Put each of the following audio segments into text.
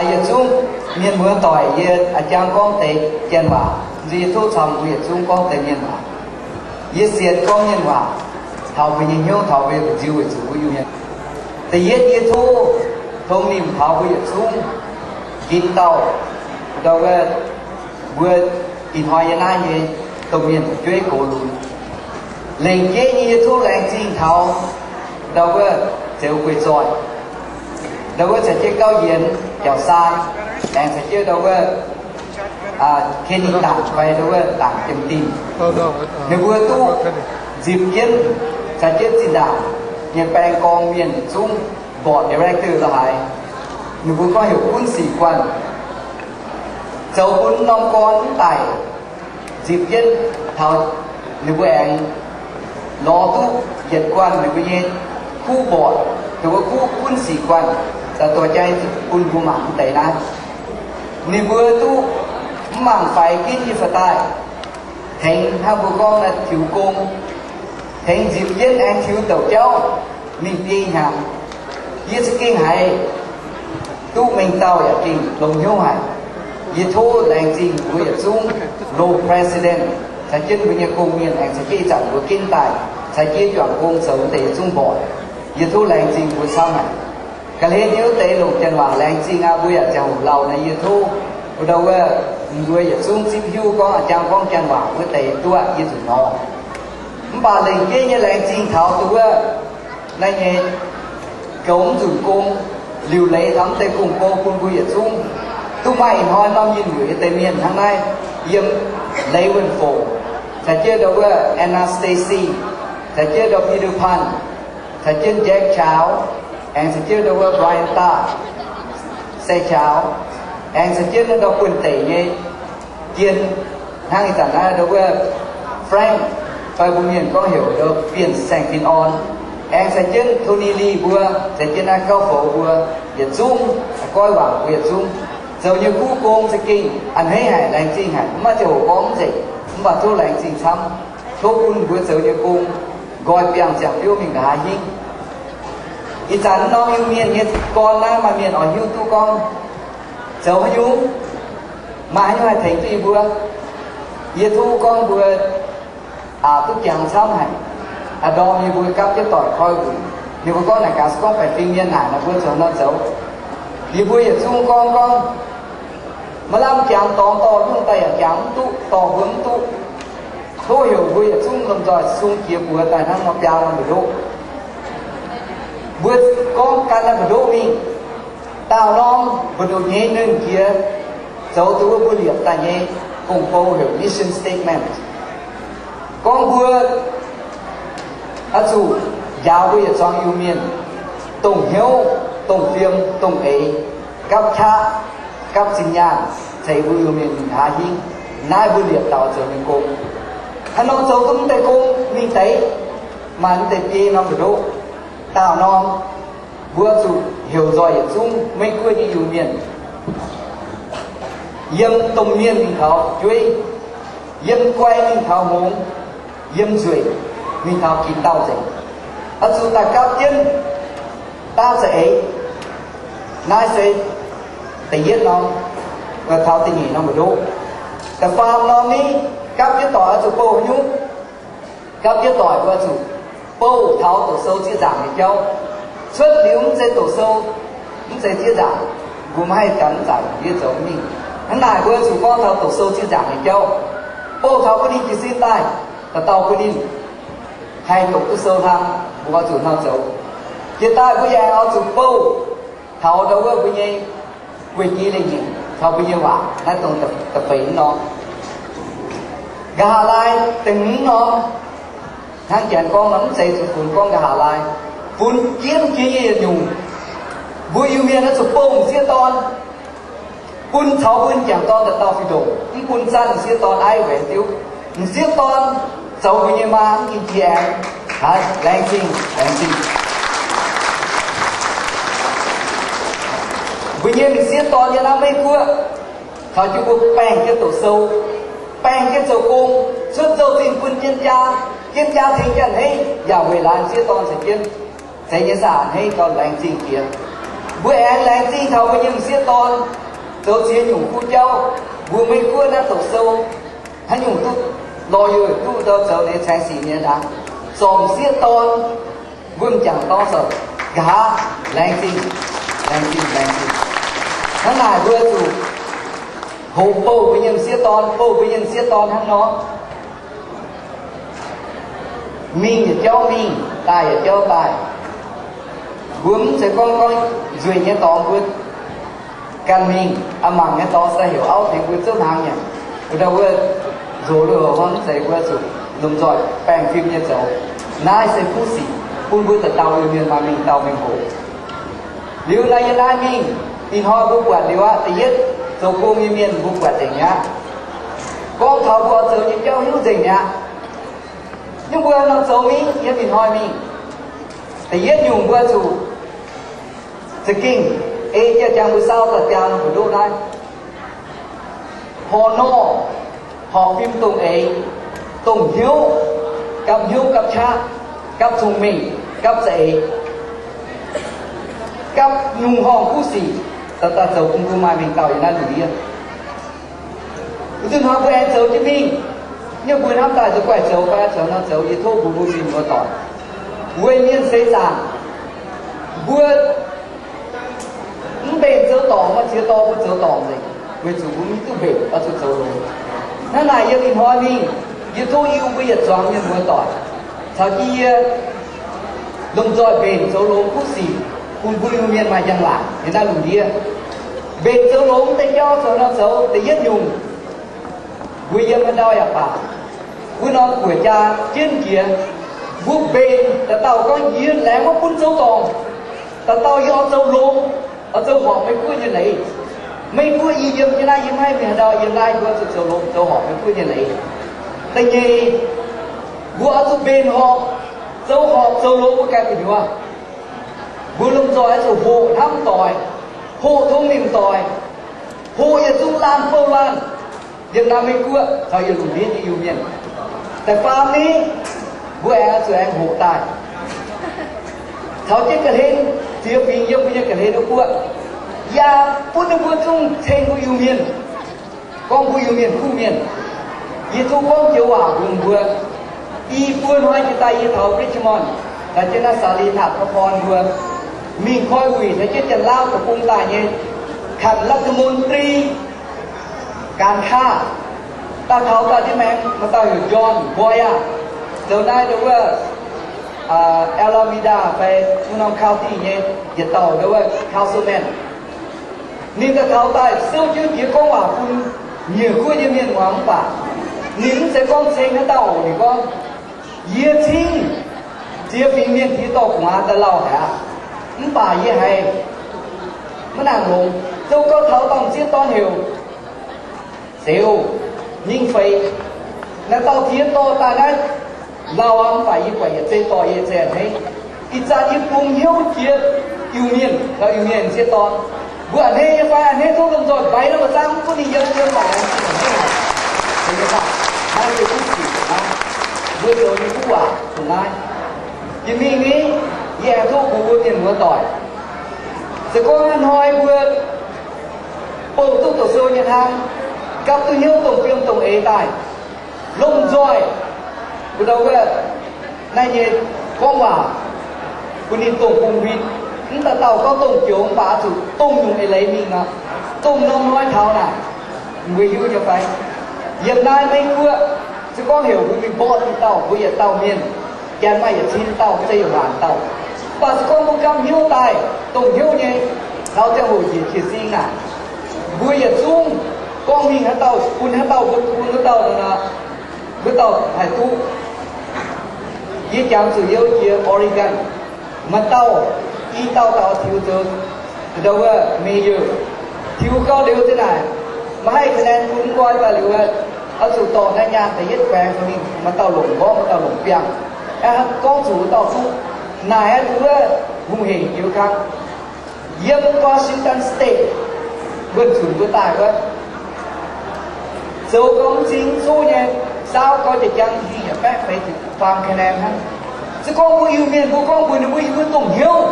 Yietc zungv mienh muoz-doic, yie a'jang gorngv deix janx waac, yie tov camv mbuo yietc zungv gorngv deix mienh waac. Yie sienx gorngv mienh waac taux mbuo nyei hnyouv, taux mbuo nyei nziu weic zuqc mbuo Iu-Mienh. Da'yietv, yie tov tongx nimc taux mbuo yietc zungv ginv dauh, ndau wuov, mbuo ih hnoi yie naaiv nyei domh mienh fu'jueiv gox lunx. Lengc jeiv nyei yie tov laengz zingh taux ndau wuov Zeuz Guei Zoih, ndau wuov caux jienv Gauv Yienx, Jauv Saan, aengx caux jienv ndau wuov Ken Ninh Dangc fai ndau wuov Dangc Jiem Dinh. Ninh mbuo duqv nzipc jienv caux jienv zinh ndaangc nyei baeng gorng mienh yietc zungv, board director la'haaix, ninh mbuo gorngv heuc gunv sic guanh, zoux bun norm gorn mv daic, nzipc jienv taux ninh mbuo aengx lorz duqv yietc guanh ninh mbuo nyei kuv board, ninh mbuo kuv gunv sic guanh, daaih dorh jai bun mbuo mangc mv deix naaiv. Ninh mbuo duqv mv mangc faix ginv nyei fa daaih, tengx hnangv mbuo gorngv naaiv tiux gong, tengx nzipc jienv aengx tiux douc jauv mingh biei hnyangx. Yie za'gengh haiz duqv mengh dauh yaac gengh longx hnyouv haic. Yie tov laengz zingh mbuo yietc zungv loz president caux jienv mbuo nyei gong-mienh aengx caux jienv ih zanc mbuo ginv daaih caux jienv juangc gong zoux deix yietc zungv mborqc. Yie tov laengz zingh mbuo camv haic. Ga'hlen nyei wuov deix longc janx waac laengz zingh aqv, mbuo yaac ziangh hoc lauh naaiv yie tov ndau wuov mbuo yietc zungv zipv hiuv gorngv a'jang gorngv janx waac wuov deix duqv yie zuqc nor. Mv baac lengc jeiv nyei laengz zingh taux duqv wuov naaiv nyei goux mv nzunc gong, liuc leiz taux mv deix gong-bou bun mbuo yietc zungv. Duqv maaih ih hnoi norm yinh mbuoqc nyei deix mienh hnangv naaiv, yiem Leiz Wuonh Fongc, caux jienv ndau wuov Anastasia, caux jienv ndau Peter Pan, caux jienv Jack Chow, aengx caux jienv ndau wuov Brian Daaih, Se Chow, aengx caux jienv ndau buonv-deic nyei jien, hnangv ih zanc naaiv ndau wuov Frank, fai mbuo mienh gorngv heuc ndau Bienh Saeng Fin Orn, aengx caux jienv Tony Lee mbuo, caux jienv naaiv Gauv Foux mbuo, yietc zungv goiv wangc mbuo yietc zungv zoux nyei kuv gong za'gengh a'hneiv haic, laengz zingh haic. Mv maaih ziangh hoc gorngv mv nzengc, mv baac tov laengz zingh camv. Tov bun mbuo zoux nyei gong nqoi biangh ziangh biouv mingh nqa'haav hingv. Ih zanc norm Iu-Mienh nyei gorn naaiv maaih mienh oix hiuv duqv gorngv zoux haaix nyungc, maaih haaix nyungc haih tengx duqv yie mbuo. Yie tov gorngv mbuo aqc duqv jangx camv haic. A'ndorm yie mbuo gapv jienv doic koi nzunc, ninh mbuo gorngv naaic gaax se gorngv baeqc fingx mienh naaic nor mbuo zoux nor zoux. Yie mbuo yietc zungv gorngv gorngv, maaih lamh jangx dorngx dorh nyungc daaih yaac jangx mv duqv, dorh mbuo mv duqv. Tov heuc mbuo yietc zungv lomh nzoih sung jiex buoz daaih hnangv nor biaa norm mbu'ndoqv. Mbuo gorngv gan naaiv mbu'ndoqv mingh, daauh norm mbu'ndoqv nyei nernh jiex zoux duqv wuov mbuo liepc daaih nyei gong-bou heuc mission statement. Gorngv mbuo oix zuqc njaaux mbuo yietc zuangx Iu-Mienh, dongh hnyouv, dongh fiem, dongh eix, gapv qaqv, gapv zinh nyaanh, ceix mbuo Iu-Mienh mingh nqa'haav hingv. Naaiv mbuo liepc daaih zoux nyei gong. Haaix norm zoux duqv mv deix gong mingh deix, maaih mv deix biei norm mbu'ndoqv. Daauh norm mbuo zuqc heuc nzoih yietc zungv Meiv Guoqv nyei Iu-Mienh, yiem domh mienh mingh taux fu'jueiv, yiem guai mingh taux hngongx, yiem nzueic mingh taux ginc dauh nzengc, oix zuqc daaih gapv jienv daav za'eix. Naaiv se da'yietv norm, taux da'nyeic norm mbu'ndoqv. Da'faam norm ni, gapv jienv doic oix zuqc bouh haaix nyungc? Gapv jienv doic mbuo zuqc bouh taux doqc sou zieqv nzaangc nyei jauv. Cuotv liuz mv zeiz doqc sou, mv zeiz zieqv nzaangc, mbuo maiv haih gan mv zanc yie zoux mingh. Hnangv naaic mbuo zuqc gorngv taux doqc sou zieqv nzaangc nyei jauv, bouh taux bun ninh jiez sin daaih, dauh dauh bun ninh haih doqc duqv sou hlang, mbuo zuqc hnangv zoux. Jiex daaih mbuo yaac oix zuqc bouh taux ndau wuov mbuo nyei guei-jiex leiz-nyeic caux mbuo nyei waac, naaiv dongh da'feix norm. Nqa'haav laai da'hmz norm, hnangv janx gorngv nor, mv zeiz zuqc funx gorngv nqa'haav laai, funx jienv jiex nyei yietc nyungc. Mbuo Iu-Mienh oix zuqc bouh m'sieqv dorn, bun caux mbuo m'jangc dorn dauh dauh fih ndoqc, mv bun zanc m'sieqv dorn aiv nqenx diuv. M'sieqv dorn zoux mbuo nyei maa, mv ging jiex aengx. Laengz zingh, laengz zingh. Mbuo nyei m'sieqv dorn yiem naaiv Meiv Guoqv caux jienv mbuo baengh jienv doqc sou, baengh jienv zoux gong, cuotv nzou-zingh bun jienv jaa, jienv jaa tengx jaa-hneiv yaac weic laaix m'sieqv dorn caux jienv. Zeiz nyei saah? A'hneiv gauh laengz zingh jiex. Mbuo aengx laengz zingh taux mbuo nyei m'sieqv dorn zoux ziex nyungc kuv jauv. Mbuo Meiv Guoqv naaiv doqc sou, haaix nyungc duqv lorz youh duqv zoux ninh caengx sic nyei ndaangc. Zorqv m'sieqv dorn, mbuo m'jangc dorn zoux nqa'haav, laengz zingh, laengz zingh, laengz zingh. Hnangv naaic mbuo zuqc hoqc bouh mbuo nyei m'sieqv dorn, bouh mbuo nyei m'sieqv dorn hnangv nor. Mingh yietc jauv mingh, daaih yietc jauv daaih. Mbuo mv zeiz gorngv gorngv nzueic nyei dorngx mbuo ganh mingh, a'mangc nyei dorngx se heuc auv tengx mbuo zouv hnaangx nyanc. Wuov dauh wuov nzox lui-houx hnangv, mv zeiz mbuo zuqc lomh nzoih baengh fim nyei zoux. Naaiv se kuv sic bun mbuo dauh dauh Iu-Mienh maaih mengh dauh mengh hoc. Liuz naaiv yie naaiv mingh, ih hnoi mbuo buatc liuz aqv, da'yietv zoux gong nyei mienh mbuo buatc nzengc mi'aqv. Gorngv taux mbuo zoux nyei jauv hiuv nzengc mi'aqv. Nyungc mbuo nor zoux mingh yiem ih hnoi mingh. Da'yietv nyungc mbuo zuqc za'gengh ei jienv jangx mbuo saauv daaih biaa mbu'ndoqv naaiv. Horpc nor, horpc fim dongh eix, dongh hnyouv, gapv hnyouv gapv qaqv, gapv cong-mengh, gapv za'eix, gapv nyungc horngh kuv sic, daaih daaih zoux bun mbuo maaih mengh dauh yiem naaiv lungh ndiev. Wuov zanc hnoi mbuo aengx zoux jienv mingh, nyungc mbuo hnamv daaih zoux guaih zoux fai zoux nor zoux, yie tov mbuo mbuo mienh muoz-doic, weic mienh seix zaangc, mbuo mv mbenc zoux dorngc, maaih ziex dorh mbuo zoux dorngc nzengc, weic zuqc mbuo mv duqv mbenc oix zuqc zoux longx. Hnangv naaic yiem ih hnoi mingh, yie tov Iu mbuo yietc zuangx mienh muoz-doic caux jienv yie lomh nzoih mbenc zoux longx kuv sic, bun mbuo Iu-Mienh maaih njang-laangc yiem naaiv lungh ndiev. Mbenc zoux longx deix jauv zoux nor zoux, da'yietv nyungc, mbuo yiem haaix ndau yaac baac, wuov norm guoqv-jaa jienv jiex, mbuo mbenc dauh dauh gorngv yie laengz maiv bun zoux dorngc, dauh dauh yie oix zoux longx, oix zoux horpc Meiv Guoqv nyei leiz. Meiv Guoqv yie yiem jienv naaiv, yie maiv haih mingh haaix ndau, yiem naaiv mbuo oix zuqc zoux longx, zoux horpc Meiv Guoqv nyei leiz. Da'nyeic, mbuo oix zuqc mbenc horpc, zoux horpc zoux longx mbuo ganh gu'nyuoz. Mbuo lomh nzoih oix zuqc hoqc hnamv doic, hoqc tong nimc doic, hoqc yietc zungv laanh bouh laanh yiem naaiv Meiv Guoqv caux yietc lungh ndiev nyei Iu-Mienh. Da'faam ni, mbuo aengx zuqc aengx hoqc daaih caux jienv ga'hlen ziex fingx yiem mbuo nyei ga'hlen wuov guoqv, yaac bun ninh mbuo zungv ceng mbuo Iu-Mienh, gorngv mbuo Iu-Mienh kuv mienh. Yie tov gorngv joux waac bun mbuo. I buo hnoi jiex daaih yie taux Richmond, daaih jienv naaiv Saalix Naatc Pakorn mbuo mingh koi wuic, daaih jienv Janx-Lauv deic-bung daaih nyei ท่านรัฐมนตรี การค้า, daaih taux daaih nyei maengx maaih dauh heuc John Boyer, zoux naaiv ndau wuov Alameda fai Multnomah County nyei yietc dauh ndau wuov councilman. Ninh daaih taux daaih souv jienv jiex gorngv waac bun nyiec guoqv nyei mienh muangx mv baac ninh mv zeiz gorngv ceng haaix dauh oc. Ninh gorngv, yie cingv ziex fingx mienh tiex dorh gu'nguaaz daaih lauh haic aqv. Mv baac yie haiz maiv nangc longx. Zoux gau taux dauh m'sieqv dorn heuc Seux Ninh Feix. Naaiv dauh tiex dorh daaih naaiv lauh aqv, mv baac yie buatc yietc zei dorh yie zei a'hneiv. Ih zanc yie bungx hnyouv jiex Iu-Mienh, Iu-Mienh m'sieqv dorn. Mbuo a'hneiv nyei fai? A'hneiv. Tov lomh nzoih mbaix la'maah zaangv bun ninh yiem yiem baac laengz zingh a'hneiv. Naaiv se kuv sic naaiv, mbuo zoux nyei kuv waac dongh naaiv. Jiex mingh ni, yie aengx tov mbuox mbuo mienh muoz-doic, se gorngv hnoi mbuo bouh duqv doqc sou nyei hnangv, gapv duqv hnyouv dongh fiem dongh eix daaih, lomh nzoih mbuo ndau wuov naaiv nyei gorngv waac bun ninh dongh bung huin. Mv dauh dauh gorngv dongh joux mv baac oix zuqc dongh nyungc eix leiz mingh nor, dongh norm hnoi taux naaic, mbuo hiuv nyei fai? Yiem naaiv Meiv Guoqv, se gorngv heuc mbuo mingh mborqv diqc dauh, mbuo yietc dauh mienh, janx maaih yietc cin dauh, zeiv yaac waanc dauh. Mv baac se gorngv mbuo gapv hnyouv daaih, dongh hnyouv nyei, taux ziangh hoc njiec jiez sin naaic, mbuo yietc zungv gorngv mingh haaix dauh bun haaix dauh, mbuo bun wuov dauh nor, wuov dauh haih duqv. Yie jangx zuqc youh jiex Oregon, maaih dauh, i dauh dauh tiux zoux ndau wuov mayor, tiux gau liuz zinh naaic, maaih haih คะแนน bun mv nqoi daaih liuz, oix zuqc dorh naaiv nyaanh da'yietv baengx mingh, maaih dauh longc nqorngv, maaih dauh longc biangh. Aeqv, gorngv zuqc wuov dauh duqv naaic, aeqv, wuov hungh hec jiex kang. Yiem Washington State, wuonh zunc mbuo daaih wuov, zoux gau mv cing mv coqv nyei, saauv gau jiex jangx hingh yaac baeqv feix ziepc faam คะแนน hnangv. Se gorngv mbuo Iu-Mienh mbuo gorngv mbuox ninh mbuo, yie mbuo dongh hnyouv,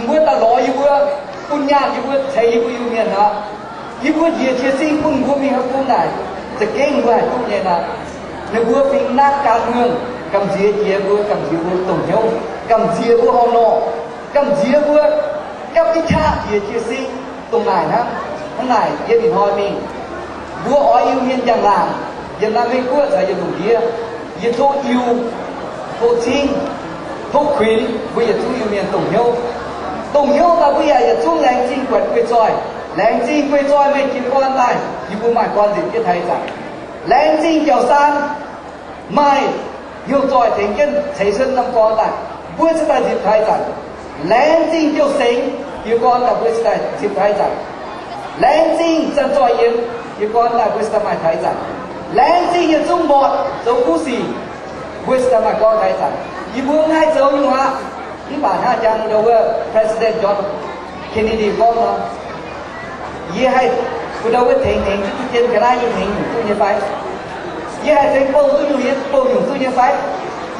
mbuo daaih lorz yie mbuo bun nyaanh yie mbuo ceix yie mbuo Iu-Mienh aqv. Yie mbuo njiec jiez sin bun mbuo mingh haaix bung naaic, za'gengh mbuo haih duqv nyei aqv. Ninh mbuo fingx naaiv gan muonh gamh nziex jiex mbuo, gamh nziex mbuo dongh hnyouv, gamh nziex mbuo horh norh, gamh nziex mbuo gapv jienv qaqv njiec jiez sin dongh naaic hnangv. Hnangv naaic yie mingh hnoi mingh, mbuo oix Iu-Mienh njang-laangc, yiem naaiv Meiv Guoqv caux yiem lungh ndiev, yie tov Iu, tov Cing, tov kuinx mbuo yietc zungv Iu-Mienh dongh hnyouv. Dongh hnyouv daaih mbuo yaac yietc zungv laengz zingh buatc guei zoih. Laengz zingh guei zoih meih jiez gorn daaih, yie mbuo maaih gorn nzipc jienv taux ih zanc. Laengz zingh jauv-saan maaih hnyouv zoih tengx jienv ceix suonv norm gorn daaih, mbuo cingx daaih nzipc taux ih zanc. Laengz zingh jouh sengx jiez gorn daaih, mbuo cingx daaih nzipc taux ih zanc. Laengz zingh zanc zoih yienx jiez gorn daaih, mbuo cingx daaih maaih taux ih zanc. Laengz zingh yietc zungv mbuo zoux kuv sic, mbuo cingx daaih maaih gorn taux ih zanc. Yie mbuo mv haih zoux nyungc aqv. Mv baac hnangv jangx ndau wuov President John Kennedy gorngv nor, yie haih, mbuo ndau wuov tengx, tengx duqv jien ga'naaiv, yie tengx nyungc duqv nyei fai? Yie haih tengx bouh duqv nyungc, yie bouh nyungc duqv nyei fai?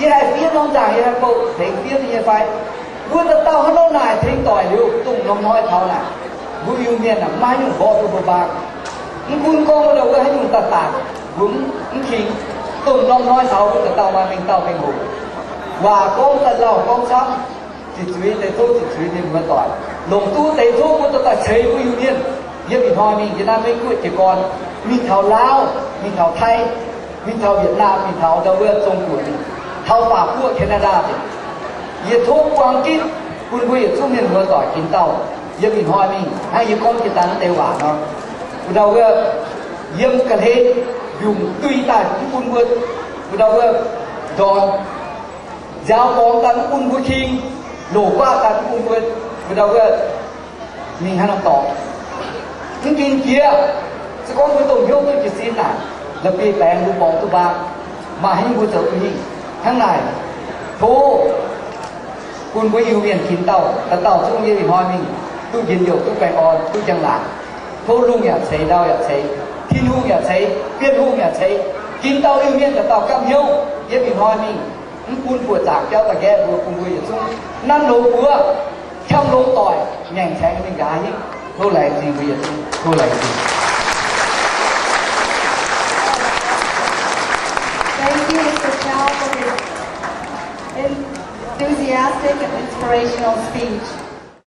Yie haih fiev norm nzaangc, yie haih bouh tengx fiev duqv nyei fai? Mbuo dauh dauh hnangv nor naaic tengx doic liuz, dongh norm hnoi taux naaic, mbuo Iu-Mienh aah, maiv nyungc mborqv duqv mbuo mbaang. Mv gunv gorngv mbuo ndau wuov haaix nyungc daaih daapc, mbuo mv, mv king, dongh norm hnoi taux mbuo dauh dauh maaih mengh dauh mengh hoc. Waac gorngv daaih lauh gorngv camv, ziqc zuiz deix tov ziqc zuiz nyei muoz-doic, longc duqv deix tov mbuo daaih ceix mbuo Iu-Mienh yiem ih hnoi mingh yiem naaiv Meiv Guoqv jiez gorn, mingh taux Laauv, mingh taux Taiv, mingh taux Yietc Naamh, mingh taux ndau wuov Zong Guoqv, mingh taux Faac Guoqv, Canada. Yie tov buang gitv bun mbuo yietc zungv mienh muoz-doic ginx dauh yiem ih hnoi mingh hnangv yie gorngv jiex daaih naaiv deix waac nor, mbuo ndau wuov yiem ga'hlen mbiungc duih daaih mv bun mbuo, mbuo ndau wuov ndorm nziaaux borngz daaih mv bun mbuo king, loc guaav daaih mv bun mbuo, mbuo ndau wuov mingh haaix norm dorngx. Mv ging jiex, se gorngv mbuo dongh hnyouv duqv jiez sin naaic, la'bieiv baengx mbuo borngz duqv mbaang, maaih haaix nyungc mbuo zoux duqv hingh. Hnangv naaic, tov bun mbuo Iu-Mienh ginx dauh, dauh dauh zungv yiem ih hnoi mingh duqv njien-youh, duqv baengh orn, duqv njang-laangc. Tov lungh yaac ceix, ndau yaac ceix, Tin-Hungh yaac ceix, Bienh Hungh yaac ceix, ginx dauh Iu-Mienh dauh dauh gapv hnyouv yiem ih hnoi mingh, mv bun buoqc zaangc jauv da'nqaeqv mbuo, bun mbuo yietc zungv nanv longx buoz, qam longx doic, ngaengc caengx mingh nqa'haav hingv. Tov laengz zingh mbuo yietc zungv. Tov laengz zingh. Thank you, Mister Chow, for this enthusiastic and inspirational speech.